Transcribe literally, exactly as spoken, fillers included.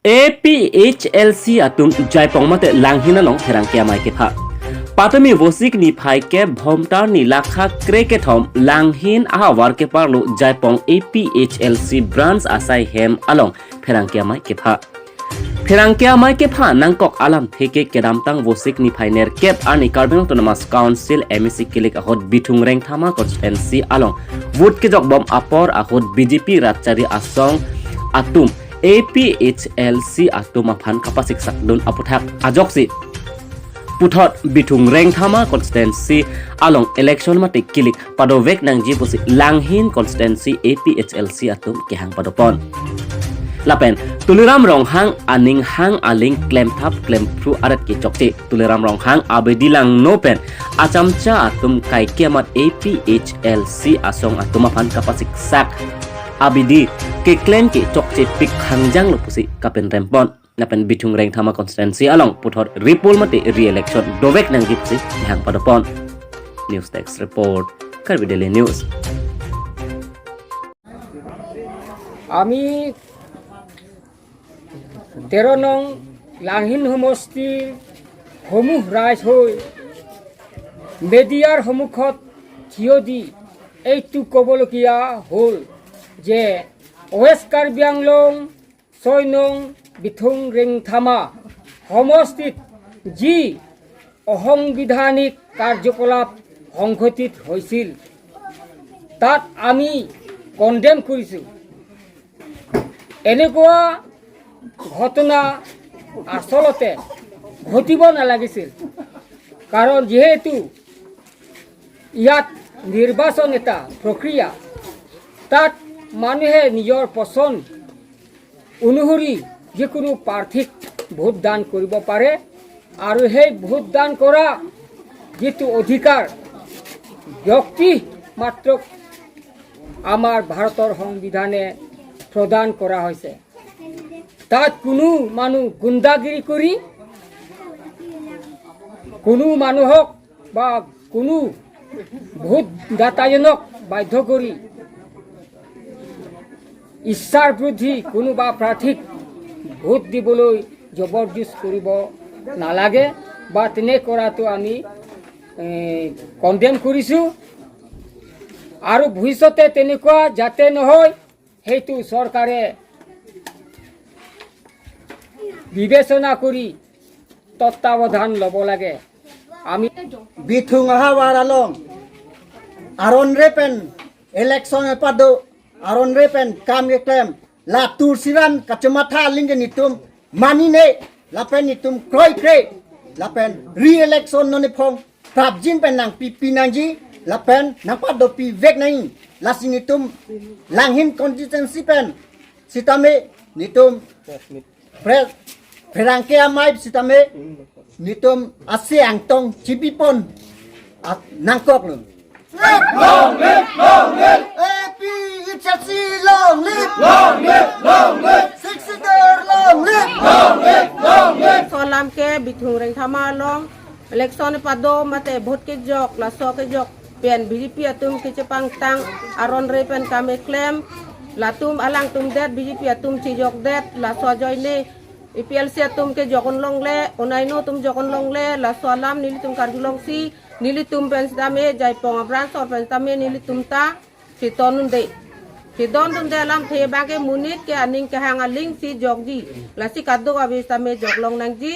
A P H L C atum Jaipong mate Langhin along pherangke amei kepha. Patumi Vosik niphai kep Bhomtar ni lakha krekethom Langhin ahavar keparlo Jaipong A P H L C branch asai hem along pherangke amei kepha. Pherangke amei kepha nangkok alamthe ke kedamtang Vosik niphai nerkep arni Karbi Anglong Autonomous Council M A C kilik ahut Bithung Rengthama constituency along vote kejokbom apor ahut B J P ratchari asong atum A P H L C atum aphan kapasiksak dun aputhak ajoksi puthot Bithung Rengthama constituency along election mate kilik padovek nangji pusi Langhin constituency A P H L C atum kehang padopon. Lapen Tuliram Ronghang aning hang aling klemthap klemphru arat kechokche. Tuliram Ronghang abidi langno pen achamcha atum kaike amat A P H L C asong atum aphan kapasiksak abidi keklem kechokche pik hangjang lo pusi kapen rempon. Lapen Bithung Rengthama constituency along puthot repoll mate re-election dovek nangji pusi kehang padopon. News Desk Report, Karbi Daily News. আমি তেৰ নং লাংহিন সমষ্টিৰ সমূহ ৰাইজ হৈ মিডিয়াৰ সন্মুখত থিয় দি এইটো ক'বলগীয়া হ'ল যে ৱেষ্ট কাৰ্বি আংলং ছয় নং বিথুং ৰেংথামা সমষ্টিত যি অসাংবিধানিক কাৰ্যকলাপ সংঘটিত হৈছিল, তাত আমি কণ্ডেম কৰিছোঁ। এনেকুৱা ঘটনা আচলতে ঘটিব নালাগিছিল, কাৰণ যিহেতু ইয়াত নিৰ্বাচন এটা প্ৰক্ৰিয়া, তাত মানুহে নিজৰ পচন্দ অনুসৰি যিকোনো প্ৰাৰ্থীক ভোটদান কৰিব পাৰে আৰু সেই ভোটদান কৰা যিটো অধিকাৰ ব্যক্তি মাত্ৰক আমাৰ ভাৰতৰ সংবিধানে প্ৰদান কৰা হৈছে। তাত কোনো মানুহ গুণ্ডাগিৰি কৰি কোনো মানুহক বা কোনো ভোটদাতাজনক বাধ্য কৰি ইচ্ছাৰ বিৰুদ্ধে কোনোবা প্ৰাৰ্থীক ভোট দিবলৈ জবৰদস্তি কৰিব নালাগে বা তেনে কৰাটো আমি কণ্ডেম কৰিছোঁ। আৰু ভৱিষ্যতে তেনেকুৱা যাতে নহয়, সেইটো চৰকাৰে বিবেচনা কৰি তত্বাৱধান ল'ব লাগে। আমি Bithung ahavar along aron re pen election epado, aron re pen kam keklem, la Tulsiram kachematha aling ke netum manine, lapen netum kroikre, lapen re-election non iphong prapjin pen nangpipi nangji, lapen nangpadopivek nangji, lasi netum Langhin constituency pen sitame netum pre-, pherangke amei sitame netum ase angtong chibipon at nangkoklo. Long live, long live. A P H L C long live. Long live, long live. Sixth Schedule long live. Long live, long live. Laso alam ke Bithung Rengthama along election pado mate vote kejok, laso kejok pen B J P atum kechepangtang aron re pen kam keklem, latum alangtum det B J P atum chejokdet, laso ajoine A P H L C atum ke jokdun longle, onaino atum jokdun longle, laso alam nelitum karjulongsi, nelitum pen sitame, Jaipong abranch sor pen sitame, nelitum ta chetondunde. Chetondunde alamthe abang ke monit ke aning kehang aling si jokji. Lasi kadokave sitame joklong nangji.